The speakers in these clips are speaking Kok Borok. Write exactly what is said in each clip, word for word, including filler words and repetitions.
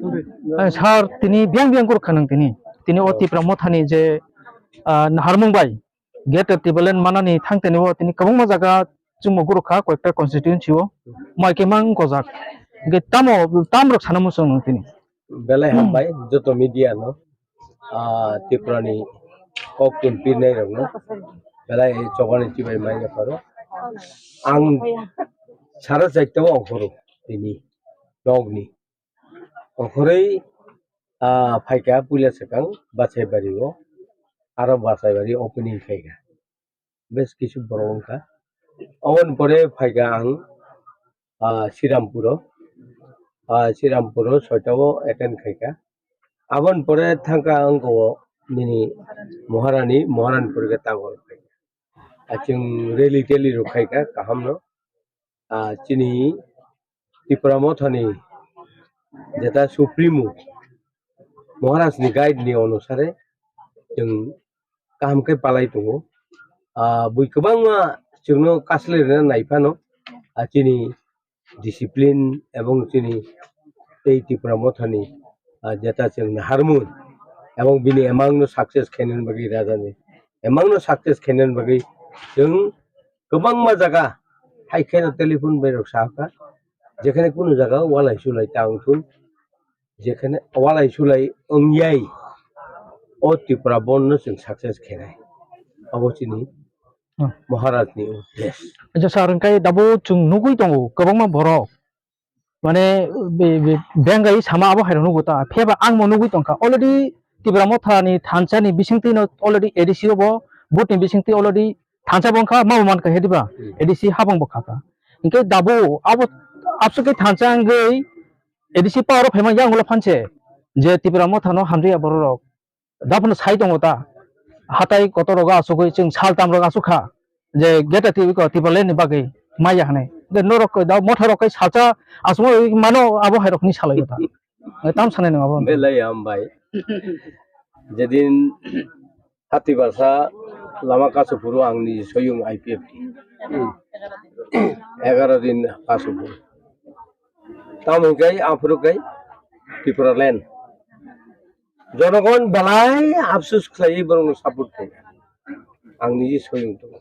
Eh, sir, tini biyang biyang gurkha nang tini. Tini o Tipra Mothani je, ah, naharmung bai, Greater Tipraland manani thang tini o tini kwbangma jaga chwngbo gurkha, koyekta constituency o. Mai khe mang gojak. Ge tamo, tam rok sana muchung nang tini. Belai hambai joto media no, ah, Tripura ni kok tun pirnai rok no. Belai chobani chibai mai pharo. Ang sara chaita o ongkhoro tini. Nokni. Okhoroi, ah, phaikha puila swkang Basaibari o, aro Basaibari opening khaikha. Bes kisu borok wngkha. Oboni pore phaikha ang, ah, Srirampuro, ah, Srirampuro soita o attend khaikha. Aboni pore thangkha ang o nini Maharani, Maharani pore khe Tagor khaikha. Achung rally tally rok khaikha kaham no. Ah, chini Tipra Mothani jeta Supremo Maharaj ni guide ni onusare chwng kaham khe palai tongo. Ah, bui kwbangma chwngno kaslai rwna nai phano, ah, chini discipline ebong chini tei Tipra Mothani, ah, jeta chwng naharmung ebong bini emang no success khainani bagwi rajani emang no success khainani bagwi chwng kwbangma jaga hai kheno telephone bai rok sakha, jekhane kunu jaga walai sulai ta wngthun, jekhane walai sulai wngyai o Tripura Bandh no chwng success khainai. Abo chini Hmm. Maharaj ni uddesh. Acha sir, hwnkhe dabo chwng nugwi tongo kwbangma borok. Mane, be, be, bengai sama abo hai rok nugo ta. Phiya ba ang bo nugwi tongkha. Already Tipra Motha ni thansa ni bisingtwi no already A D C o bo, vote ni bisingtwi already thansa bo wngkha, ma bo mankha he diba? Hmm. A D C habang bo khakha. Hinkhe dabo abo absuk khe thansa wngwi A D C power o phaima yang ulo phanse je Tipra Motha no hamjaya borok rok. Daphano sai tongo ta. Hatai kotor rogo asugwi chwng sal tam rogo asukha. Je geta twi ko Tipraland ni bagwi maya hwnwi. De norok da motha rok kai salsa asugwi mano abo hai rok ni salai ta. Tam sanai nang abo. Belai hambai. Jedin hati barsa lama kasu phuru ang ni soyung I P F T. Egaro din kasu phuru. Tamo hwnkhe aphuru kai Tipraland. Jonogon belai afsus khlaiwi borokno support khaikha. Ang niji soyung tongo.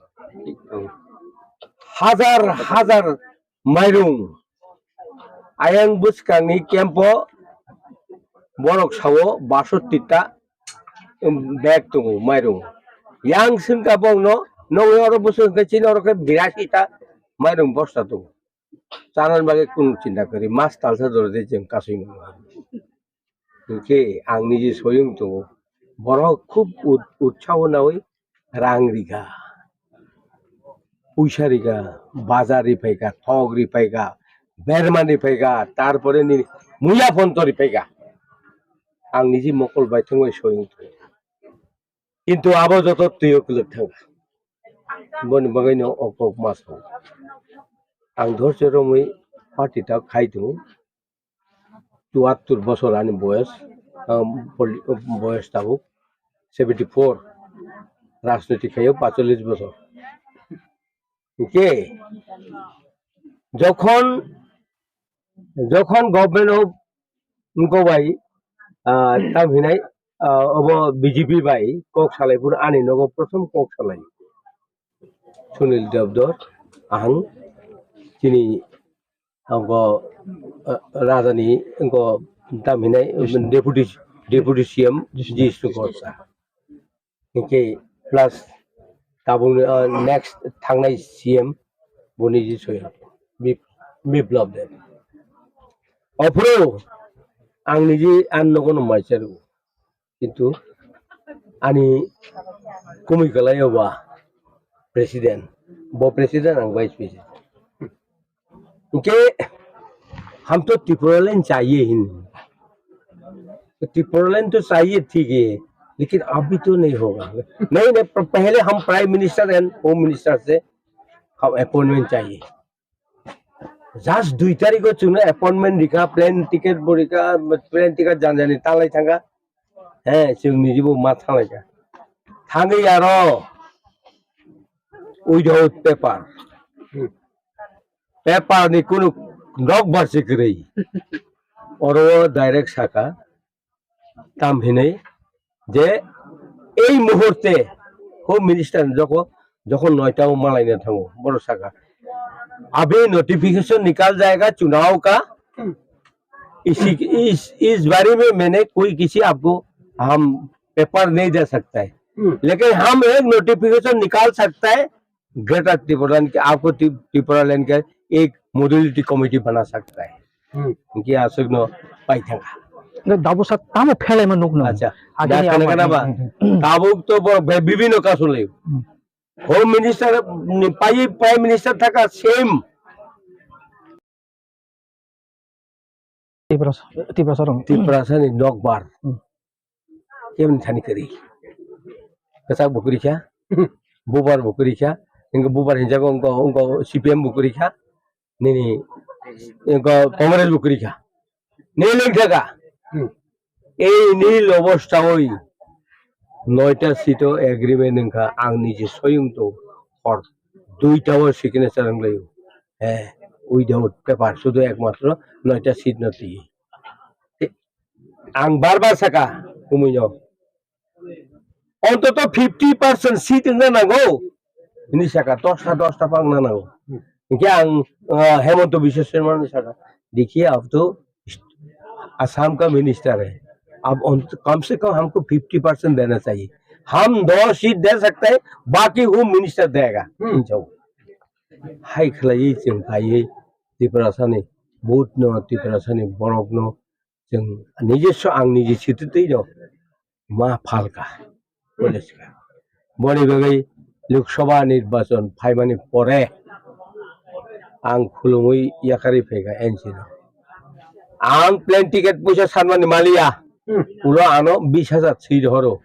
Hajar hajar mairung ayang bwskangni camp-o borok sao basotti ta, um, bag tongo mairung. Yang swngkha bongno, nokni oro bwswk hwnkhe chini oro khe birasi ta mairung bosta tongo. Chanani bagwi kunu chinta kwrwi mas talsa doro de chwng kasui nangma. Hinkhe ang niji soyung tongo. Borok khub ut-, utsaho naui rang rikha. Puisa rikha, bazar riphaikha, thok riphaikha, berman riphaikha, tarpore nini muya phonto riphaikha. Ang niji mokol baithangbai soyung tongo. Kintu abo joto twiyo kwlwk thangkha. Boni bagwino o kok ma sao. Ang dhorjo romwi party ta khai tongo. Chuattor bosor ani boyos, um, poli-, boyos tabuk. Seventy four. Rajniti khaio pacholis bosor. Hinkhe jokhon, jokhon government of wngkha bai, ah, tam hinai, ah, obo B J P bai kok salai phuru ani nogo prothom kok salai Sunil Debdor, ahang chini wngkha, ah, raja ni wngkha tam hinai deputy, deputy C M Jishnu Gorkha. Hinkhe plus tabukni, ah, next thangnai C M boni je soya Bip-, Biplab Deb. Ophuru ang niji ang nogono maicharu. Kintu ani kumui kwlai oba president. Bo president ang vice president. इनके हम तो टिप्रोलेन चाहिए ही नहीं। तो टिप्रोलेन तो चाहिए ठीक है, लेकिन अभी तो नहीं होगा। नहीं, नहीं, प-, पहले हम prime minister and home minister से हम अपॉइंटमेंट चाहिए। Just dui tarikh o chwngno appointment rikha, plane ticket bo rikha, plane ticket janjani talai thangkha. He, chwng nijibo ma thanglaikha. Thangwi aro without paper. Paper ni kunu nok barsi kwrwi. Oro direct saka, tam hinwi je ei muhurte Home Minister joko-, jokhon noita o malaina thango, boro saka, "Abhi notification nikal jayega chunav ka, isi, is, is baare mein maine koi kisi aapko hum paper nahi de sakta hai, lekin hum ek notification nikal sakta hai, Greater Tipraland ke, aapko Tri-, Tipraland ka ek modality committee bana sakta hai." Hmm. Ki aswk no pai thangkha. Nde dabu sa tamo phelai ma nukno. Acha. Agini da khana ama-, khana ba. Hmm, hmm. Tabuk to bo be-, bibhinno kasu le. Hmm. Home Minister ni pai Prime Minister thaka same. Tiprasa, Tiprasa rong. Tiprasa ni nokbar. Hmm. Kemni thani kwrwi. Kwchak bo kwrwi kha, bubar bo kwrwi kha, wngkha bubar hinjago wngkha, wngkha C P M bo kwrwi kha, nini wngkha Congress bo kwrwi kha. Nini wngkha kha. Hmm. Ei nil obostha oi noita seat o agreement wngkha, ang nije soyung to hor duita o signature wnglaio. Eh, without paper, sudu ekmatro noita seat no twi. Ang bar bar saka, kumui no. Ontoto fifty percent seat wngna nango. Hini saka, dosta, dosta pa wngna nango. Hinkhe ang, ah, Hemanta Biswa Sarma no saka, "Dekhiye, ab to Assam ka minister hai. Ab on, kam se kam humko fifty percent dena chahiye. Hum dos seat de sakte hain, baki hum minister dega." Hmm. Hinjao. Hai khlaiwi chwng phaiwi Tiprasani vote no, Tiprasani borok no, chwng nijoswo ang niji sititwi no ma phalka. Boni bagwi Lok Sabha nirbachon phaimani pore ang khulumwi yakarwi phaikha N C no. Ang plane ticket puisa sanmani maliya. Hmm. Ulo ano bis hajar swi rohoro.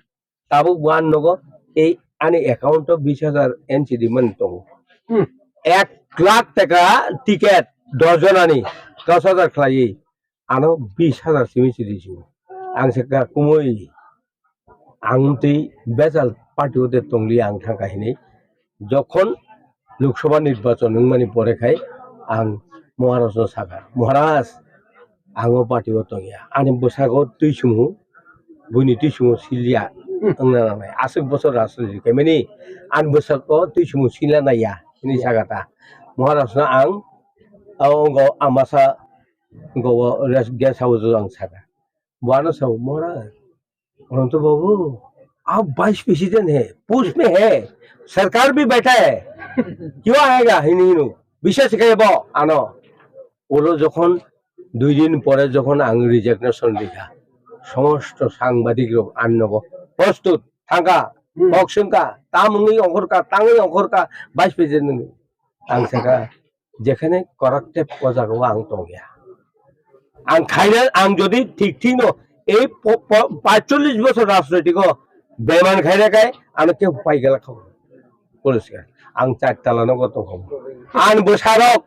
Tabuk bo ang nogo ei ani account o bis hajar N C rimani tongo. Hmm. Ek lakh taka ticket dos jonani dos hajar khlaiwi. Ano bis hajar simi siri sio. Ang se ka kumui, ang tei bejal party o de tongli ang thangkha hinui. Jokhon Lok Sabha nirbachon wngmani pore khai ang Maharaj no saka, "Maharaj, ang o party o tongya. Ani bwsago twi sumu, buini twi sumu silya wngna nangnai. Aswk bosor rajniti khaimani, ani bwsago twi sumu silya naiya," hinui saka ta. Maharaj no ang, o, o, amasa Go, guest house o ang saka. Bo ano sao, "Maharaj, Ananta Babu, aap vice president hai, post mein hai, sarkar bhi baitha hai, kya aayega?" hinui hino. Biswas khe bo ano. Ulo jokhon dui din pore jokhon ang resignation rikha, somosto sangbadik rok ang nogo prostut thangkha, hmm, kok swngkha, tamungwi ongkhorkha, tangwi ongkhorkha, vice president wngwi. Ang saka, jekhane corrupted o jaga o ang tongya. Ang khaina, ang jodi thik thik no ei po-, po-, paitsollish bosor rajnoitiko beman khaina khai ano khe pai gela kho. Police khe. Ang char tala nogo tongkha. Ang bwsarok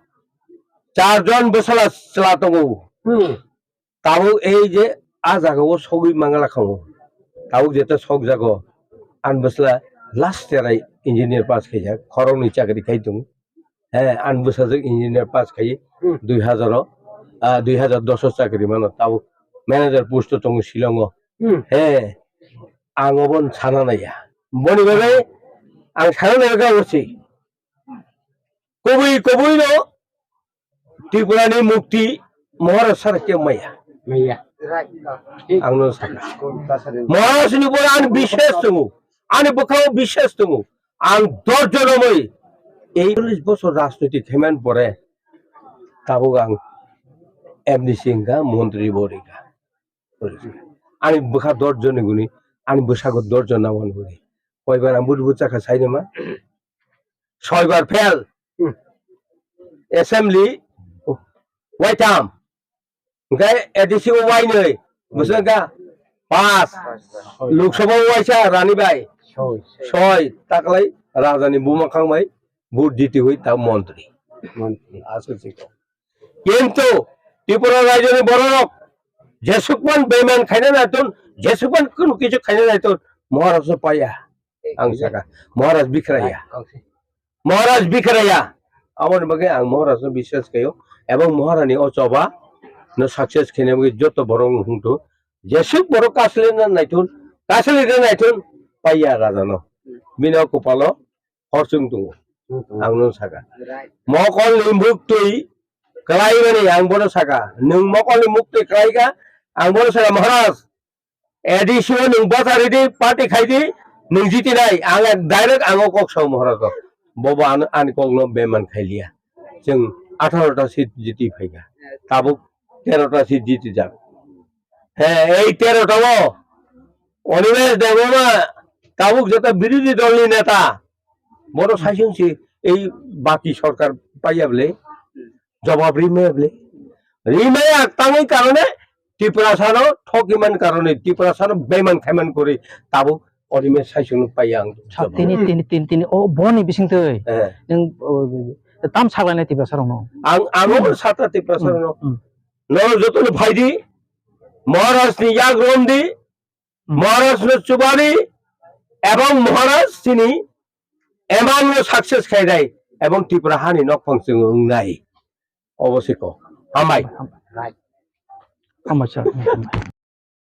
char jon bwsala chwla tongo. Hmm. Tabuk ei je a jaga o sogwi mangala khango. Tabuk jeta sok jago. Ang bwsla last year ai engineer pass khaijak, khoroknwi chakri khai tongo. He, ang bwsajwk engineer pass khai, hmm, dui hajar o, ah, dui hajar dos o chakri mano. Tabuk manager post o tongo Shillong o. Hmm. He, ang obo sana naiya. Boni bagwi ang sana naiya kha ursi. Kubui, kubui no Tripura ni mukti Maharaj sara khe maya. Maya. Ang no saka. Maharaj ni pore ani biswas tongo. Ani bwkhao biswas tongo. Ang dorjo romwi ei chollish bosor rajniti khaimani pore tabuk ang M D C wngkha, montri bo rikha. Ani bwkha dorjo ni guni, ani bwsago dorjo nangmani guni. Koibar ang budu budu chakha sainoma. Soibar fail. Hmm. Assembly waitham. Hwnkhe A D C o wainwi. Bwswk wngkha? Pass. Lok Sabha o waisa Rani bai. Soi. Soi. Taklai Raja ni buma khang bai. Vote jiti hui ta montri. Montri. Aswk se kok. Kintu Tripura rajyoni bororok jesukman beiman khaina naiton, jesukman kunu kichu khaina naiton, Maharaj no paya. Ang saka, Maharaj bikhraya. Maharaj bikhraya. Aboni bagwi ang Maharaj no biswas khaio. Ebong Maharani o choba no success khaina bagwi joto borok no hungtu. Jesuk borok kasle na naithun, kasle de naithun, paiya raja no. Bino kupalo horsung tungo. Ang no saka. Mokol ni muktwi kwlai mani ang bono saka. Nwng mokol ni muktwi kwlai kha, ang bono saka, Maharaj, A D C o nwng bwsa ridi, party khai di, nwng jiti nai, ang direct ang o kok sao Maharaj o. Bobo ano ani kok no beman khai liya. Chwng atharo ta seat jiti phai kha. Tabuk tero ta seat jiti jak. He, ei tero ta o Animesh Debbarma tabuk jeta birodhi dol ni neta. Bono saisung si ei baki sorkar paiya bole. Jobab rimaya bole. Rimaya tangwi karone Tiprasano thokiman karone, Tiprasano beman khaiman kori tabuk Animesh saisung no paiya ang. Sa jobab. Tini, tini, tini, tini, o boni bising twi. Eh. Nwng, o, tam saklainai Tiprasa rokno. Ang, ang Hmm. sata Tiprasa Hmm. rokno. Hmm. No jotono phaidi, Maharaj ni yak romdi, Hmm. Maharaj no chubadi, ebong Maharaj chini emang no success khaidai, ebong Tripura hani nokphang chwng wngnai. Obo se kok. Hambai. Hambai, sir.